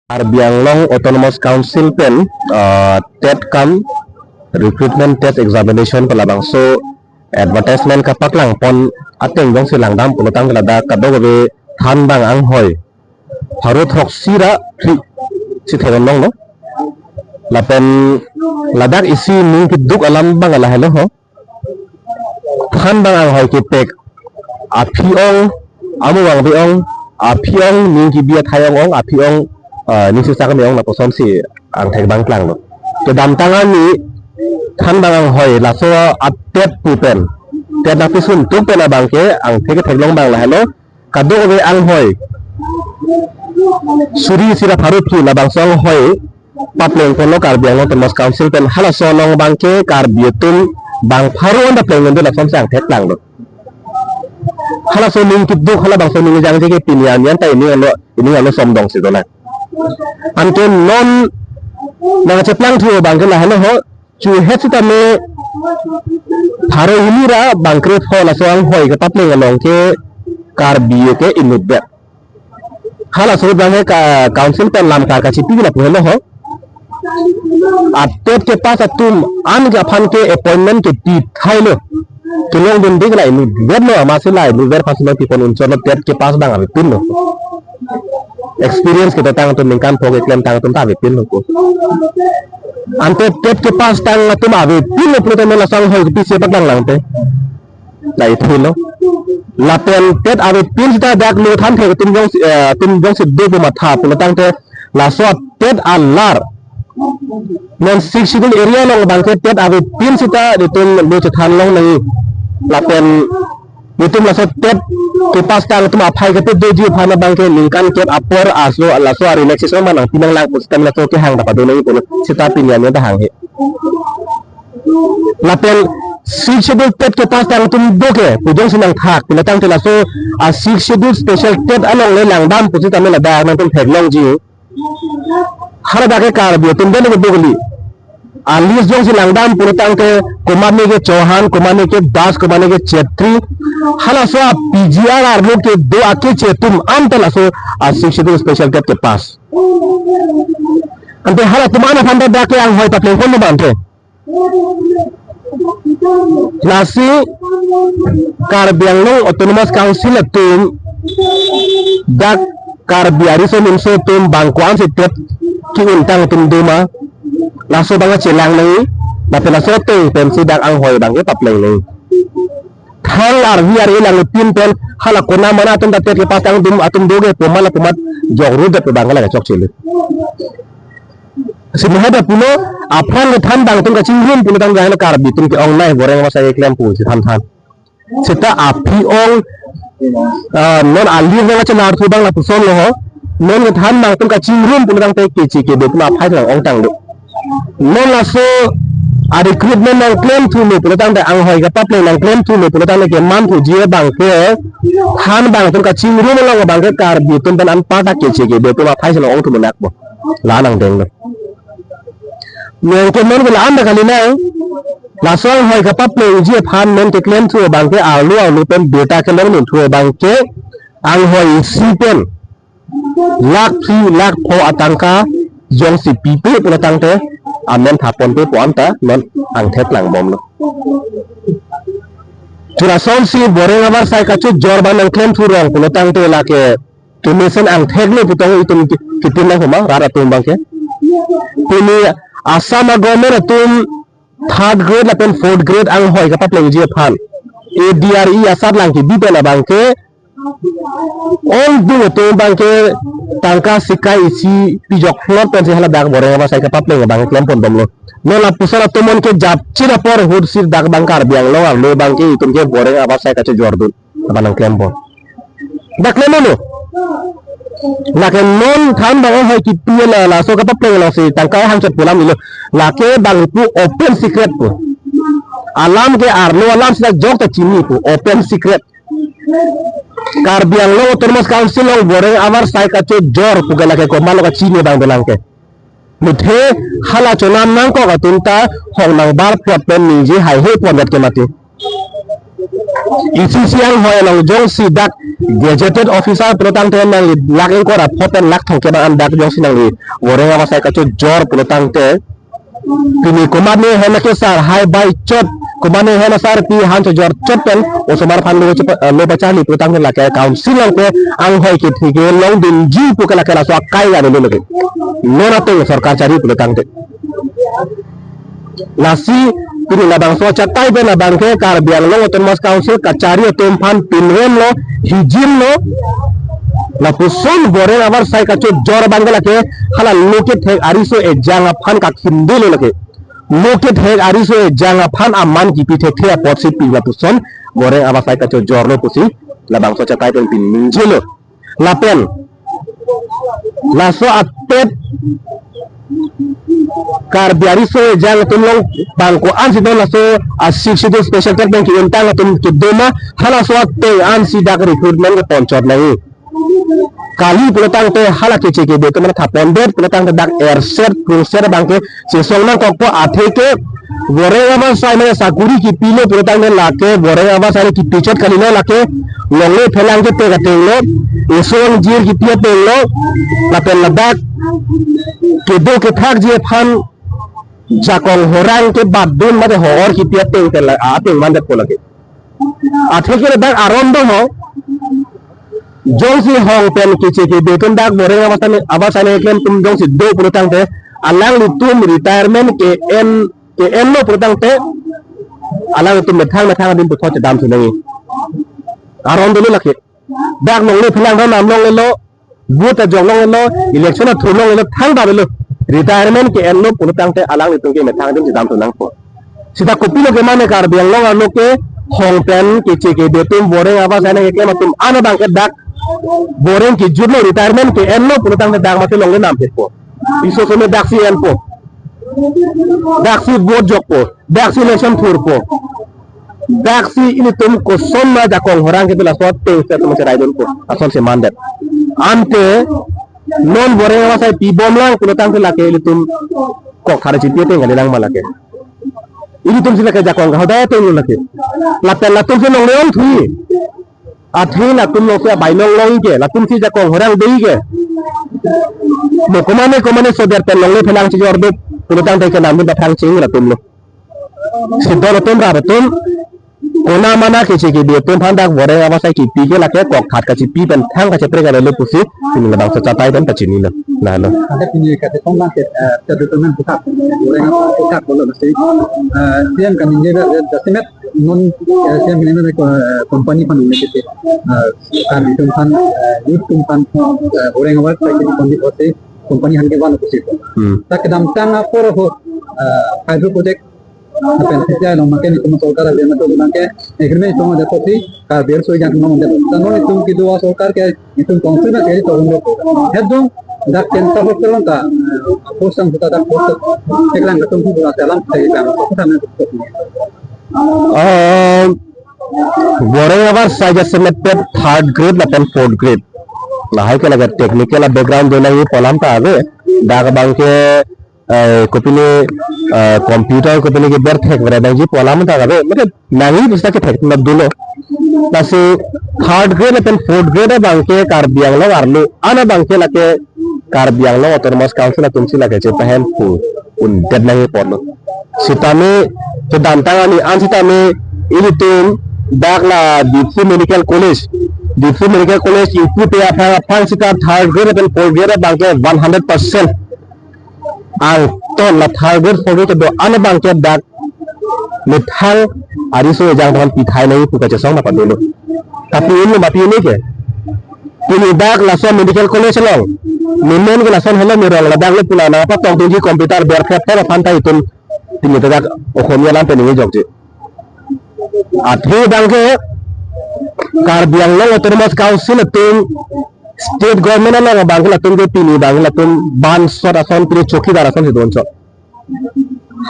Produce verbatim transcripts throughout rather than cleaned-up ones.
Karbi Anglong Autonomous Council pen, ah, TET kam recruitment test examination pen labangso advertisement kapaklang pon ateng jongsi langdam pulotangte ladak kadokave thanbang anghoi pharo throksi ra phli si theklong lo. Lapen ladak isi ning keduk alam abang lahelo ho. Thanbang anghoi kepek aphi ong, amu vangve ong, aphi ong ning kebi athai ong ong, aphi ong, ah, ning sisa keme ong, lapuson si angthek abang klanglo. Kedamtang arni thanbang anghoi laso a TET pu pen, TET nangpisun tuk pen abangke angthek ketheklong abang lahelo. Kadokave anghoi suri isi ra pharo phli labangso anghoi papleng ponlo Karbi Anglong Autonomous Council pen. Halaso along abangke Karbi atum bang pharo anta pleng un-e lapuson si angthek klanglo. Halaso ning keduk, halabangso ning jangje ke pini arni anta ining arlo, ining arlo somdong si dolang. Anke non nangcheplang thu abangke lahelo ho, chuhet sitame pharo hini ra bang krepho laso anghoi kepapleng along ke Karbi ke inutdet. Halaso abangke ka council pen lam kar kachipi lapu helo ho. A TET kepass atum an ke aphan ke appointment kepi thailo. Kelongdunde ke la inutdet lo, amatsi la inutdet aphan si nangpipon unchotlo, TET kepass abang avepinlo. Experience kedotang atum, ningkan pho keklemtang atum ta avepinlo ko. Ante TET kepass tang atum avepinlo pulotangte laso anghoi kopisi paklang lang te, la ithulo. Lapen TET avepin sita dak lo than the atum jongsi, eh, atum jongsi do pu matha pulotangte laso TET alar non Sixth Schedule area along abangke TET avepin sita itum lo chethan longnang. Lapen itum laso TET kepass tang atum aphai kepet doji aphan abangke ningkan kep apor aso laso a relaxation abang nangpi nanglang pusitame laso kehang ta pado nangji pulo sita pini arni ta hanghe. Lapen Sixth Schedule TET kepass tang atum do ke pu jongsi nangthak pulotangte laso a Sixth Schedule special TET along le langdam pusitame ladak nangtum theklongji. Haladak ke Karbi atum den ke do kali. A list jongsi langdam pulotangte komatne ke Chauhan, komatne ke Das, komatne ke Chetri. Halaso a PGR arlo kedo akeche atum anta laso a Sixth Schedule special TET kepass. Ante halatum an aphan ta dak ke anghoi papleng ponlo abangke. Lasi Karbi Anglong Autonomous Council atum dak Karbi ariso nimso atum bang ko-ansi TET ke-untang atum doma, laso abang chelang nangji, lapen laso ateng pensi dak anghoi abangke papleng nangji. Thang arvi ari lang pin pen hala konat mana atum ta TET kepass tang atum, atum do ke pu ma la pu ma jok rudet abangke la chokchele. Simi hada pulo, aphrang kethanbang atum kachingrum pulotangte Karbi atum ke-ongnei boreng abarsai keklem pu si than than. Seta aphi ong, ah, non alir nangchelar thu abang lapuson lo ho. Non kethanbang atum kachingrum pulotangte keche kebe atum aphai lang ongtang do. Non laso a recruitment nangklem thume pulotangte, anghoi kepapleng nangklem thume pulotangte keman thuji abangke thanbang atum kachingrum along abangke Karbi atum pen anparta keche kebe atum aphai si long ong thu menak bo. La nangdenglo. Nangke non ke la-an ta kali nang. Laso anghoi kepaplengji aphan non keklem thu abangke arlo arlo pen birta kelongdun thu abangke anghoi isi pen lakh phli lakh pho atangka jongsi pipe pulotangte amen thaponpe pu anta non angthek langbomlo. Churasonsi boreng abarsai kachojor abang nangklem thurong pulotangte lake kemesen angthek lo putong itum ki-, kitin lang homa rat atum abangke. Pini Assam a-government atum third grade lapen fourth grade anghoi kepaplengji aphan A D R E asatlang kebi pen abangke ongdung atum abangke tangka sikai isi pijok phlot pensi haladak boreng abarsai kepapleng abang klem ponbomlo. Non lapuson atum non ke japchir apor ahut si dak abang Karbi Anglong arlo abangke itum ke boreng abarsai kachojordun abang nangklem pon. Dak klemlo. Lake non thanbang anghoi kipi la laso kepapleng alongsi tangka hangchot pu alam ilo. Lake bang pu open secret pu. Alam ke arlo alam sita jok ta chini pu open secret. Karbi Anglong Autonomous Council along boreng abarsai kachojor pu ke lake komatlo kachini abang dolang ke. Muthe hala chonam nangkok atum ta hong nangbar plot pen ningje haihe pondet ke mati. Isi si anghoi along jongsi dak gazetted officer pulotangte nangli lakh ingkoi ra pho pen lakh thomkep an dak jongsi nangli voreng avasai kachojor pulotangte, pini komatne ahem ke sar hai bai chot, komatne ahem asarpi han chojor chot pen osomar aphan lo chepa-, lo pacharli pulotangte lake council along ke anghoi kethe ke longdunji pu ke lake laso akai ga dolo lake. Non ateng sorkar chari pulotangte. Lasi pini labangso achatai pen abang ke Karbi Anglong Autonomous Council kachari atum aphan pinrem lo, hijim lo, lapuson voreng avasai kachojor abang ke lake hala lo kethek ariso ejang aphan kakhimde lo lake. Lo kethek ariso ejang aphan aman kipi thekthe apotsi pini lapuson voreng avasai kachojor lo pusi labangso achatai pen pini ningje lo. Lapen laso atet Karbi ariso ejang atum along bang ko-an si do laso a Sixth Schedule Special Tribes pen ki-untang atum kedo ma, halaso ateng ansi dak recruitment kepon chot nangji. Kali pulotangte hala keche kebe atum aphan thapon det pulotangte dak erset prungset abang ke chesong nangkokpo, athe ke voreng avasai mane sakuri kipilo pulotangte lake voreng avasai le kipi chot kalilo, lake longle phelang ke tek ateng lo, eso angjir kipi ateng lo, lapen ladak kedo kethakji aphan jakong horang ke badun mate hor kipi ateng pen la ateng mandetpo lake. Athe ke ladak aron do ho. Jongsi hong pen keche kebe atum dak voreng avasai, avasai keklem atum jongsi do pulotangte alanglitum retirement ke-en, ke-en lo pulotangte alanglitum methang methang adim puthot chedam thu nangji. Aron dolo lake. Dak longle phelang ron nam longlelo, vote ajok longlelo, election athur longlelo, thangta avelo. Retirement ke-en lo pulotangte alanglitum ke methang adim chedam thu nangpo. Sita kopilo ke mane Karbi Anglong arlo ke hong pen keche kebe atum voreng avasai nangkeklem atum an abang ke dak voreng kejut lo, retirement ke-en lo pulotangte dak mate longle nam phitpo. Riso some daksi enpo. Daksi vote jokpo. Daksi election thurpo. Daksi ilitum koson ma jakong horang kedo laso ateng se atum cheraidunpo. Asonsi mandet. Ante non voreng avasai pibomlang pulotangte lake ilitum kok thare chipi ateng kalilang ma lake. Ilitum si lake jakong kahodai ateng lo lake. Lapen latum si longle ong thuji. Athe latum along si abai longlong ke, latum si jakong horang dei ke. Mo komatne komatne soder pen longle phelang chejor do pulotangte kenam dun pathang ching latum lo. Si do latum ra atum kona mana keche kebe atum aphan dak voreng avasai kipi ke lake kok that kachipi pen thang kacheprek avelo pusi pini labangso achatai pen pachinilo. Nalo. Ada pini kate tong lang ke, eh, satu teman buka. Orang apa buka kalau mesti, eh, dia kan ini dia, dia semet non, eh, dia ini ko-, company aphan ini kita, eh, kan itu kan, eh, youth kan, eh, orang awak saya kita kondi kote company aphan ke wan kusi. Hmm. Tak kedamtang apa ho, eh, hydro project Lapen sejak along makin itum sorkar abang itum makin agreement itum ada kopi, Karbi Anglong so yang itum ada. Tano itum kedo a sorkar ke itum council na kali tahun lo. Hedong dak ken ta hotel ta, posang kita dak hotel. Teklang ketum tu dua dalam saya kan. Kita na. Eh, voreng avasai jasemet pen third grade lapen fourth grade. Lahai ke lake technical a background do nangji pu alam ta ave. Dak abang ke eh, kopine, eh, computer kopine ke berthek bera nangji pu alam ta kabe, mane nangji bisa kethek na dolo. Lasi third grade lapen fourth grade abang ke Karbi Anglong arlo an abang ke lake Karbi Anglong Autonomous Council atum si lake chepahen pu undet nangji apotlo. Sitame kedamtang ani an sitame ilitum dak la Diphu Medical College, Diphu Medical College ingpu te aphrang aphrang sita third grade lapen fourth grade abang ke one hundred percent angton la third grade fourth grade kedo an abang ke dak methang ariso ejang aphan pithai nangji pu kachesong nangpadolo. Tapi inlo mati ini ke. Pini dak laso medical college along. Nemen ke lason helo mirong ladak lo puna nangpatong tungji computer berphep phep aphan ta itum pini dak Okhomia alam pen ningje jokji. Athe abang ke Karbi Anglong Autonomous Council atum state government along abang ke latum ke pini abang ke latum bansot ason pini chowkidar ason si donchot.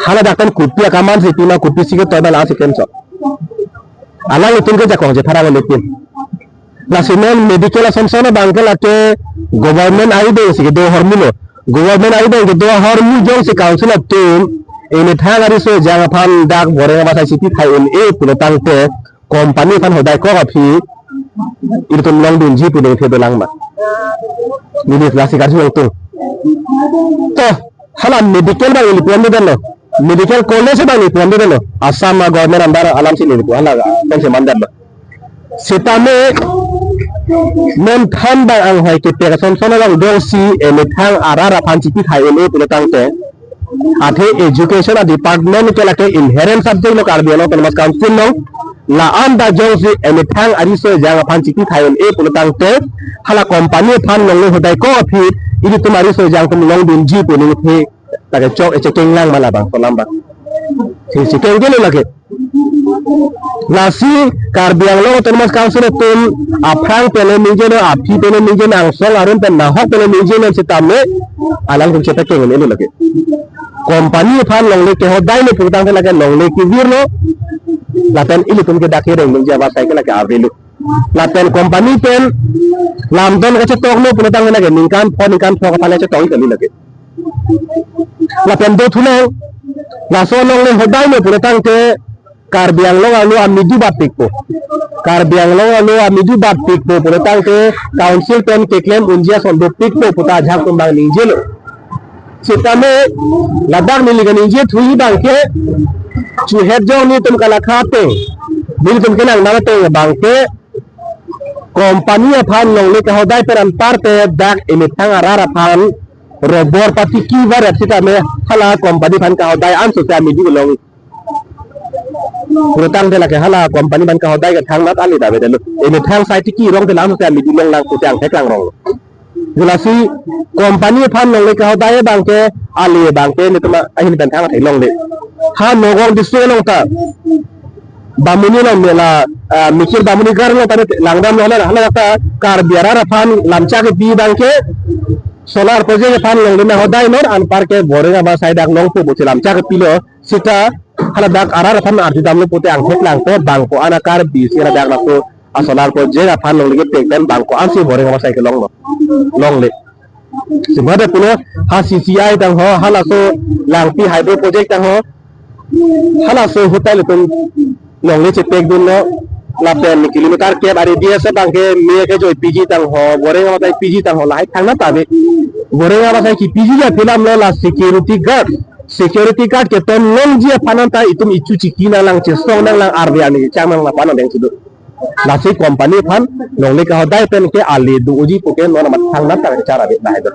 Hala dak pen kopi akaman si pima kopi si ketoi bala si klemchot. Alanglitum ke jakong je pharang lekin. Lasi non medical ason son abang ke lake government arideng si kedo ahormu lo. Government arideng kedo ahormu jongsi council atum emethang ariso ejang aphan dak voreng avasai si pithai un-e pulo tangte company aphan hodai kok aphi ilitum longdunji pu ningthe dolang ma. Neli lasi karjulong tung. To, hala medical abang neli pu-an dolo. Medical college abang neli pu-an dolo. Assam a-government under alamsi neli pu hala pensi mandetlo. Sitame non than abang anghoi kepek ason son abang jongsi emethang arat aphan chipi thai un-e pulo tangte, athe education a-department ke lake inherent subject lo Karbi Anglong Autonomous Council along, la-an ta jongsi emethang ariso ejang aphan chipi thai un-e pulo tangte, hala company aphan longle hodai kok aphi ilitum ariso ejang atum longdunji pu ningthe ta kechok echekeng lang ma labangso alam abang. Si chekeng kelo lake. Lasi Karbi Anglong Autonomous Council atum aphrang pen le ningjenon, aphi pen le ningjenon, angsong arum pen nahok pen le ningjenon sitame alangtum chepakeng un-elo lake. Company aphan longle kehodai lo pulo tangte lake longle kevirlo. Lapen ilitum ke dak kereng ningje abasai ke lake avelo. Lapen company pen lamdon kachetoklo pulo tangte lake ningkan pho ningkan pho aphan le chetok kali lake. Lapen do thulang, laso longle hodai lo pulo tangte Karbi Anglong arlo amidu batpikpo. Karbi Anglong arlo amidu batpikpo pulo tangte council pen keklem unji ason dopikpo puta ajahak atum abang ningjelo. Sitame ladak neli kaningje thuji abangke, chuhet jong nelitum kalakha ateng, nelitum kenangnam ateng abangke, company aphan longle kahodai pen anparte dak emethang arat aphan robor patiki varet sitame hala company aphan kahodai anso si amidu long. Pulo tangte lake hala company aphan kahodai ke thangnat ale ta avedetlo. Emethang sai tiki rong te la anso si amidu longlang pusi angthek langrong. Lasi company aphan longle kahodai abangke ale abangke nelitum ahin pen thang thai longle. Ha Nagaon district along ta Bamuni along mela, ah, Mikir Bamuni Ghat along ta langdamlo hala, hala ta Karbi arat aphan lamcha kepi abangke solar project aphan longle nanghodai non anparke Boreng abasai dak longpo pusi lamcha kepilo. Sita hala dak arat aphan arjudamlo pute angthek langpo, bang ko-an a-Karbi si hala dak laso a-solar project aphan longle kepek pen bang ko-ansi Boreng abasai kelonglo, longle. Sibade pulo ha C C I tangho, halaso Langpi hydro project tangho, halaso ahut ta ilitum longle chepekdunlo. Lapen kilometer kep a-radius abangke me kejoipiji tangho, Boreng abasai piji tangho, lahai thangnat ave. Boreng abasai kepiji aphi alamlo la security guard. Security guard keton longji aphan anta itum ichu chiki nanglang, chesong nanglang, arve arni chang nanglang aphan adeng si do. Lasi company aphan longle kahodai pen ke ale do-oji puke non amat thangnat ta kachar ave, lahai do.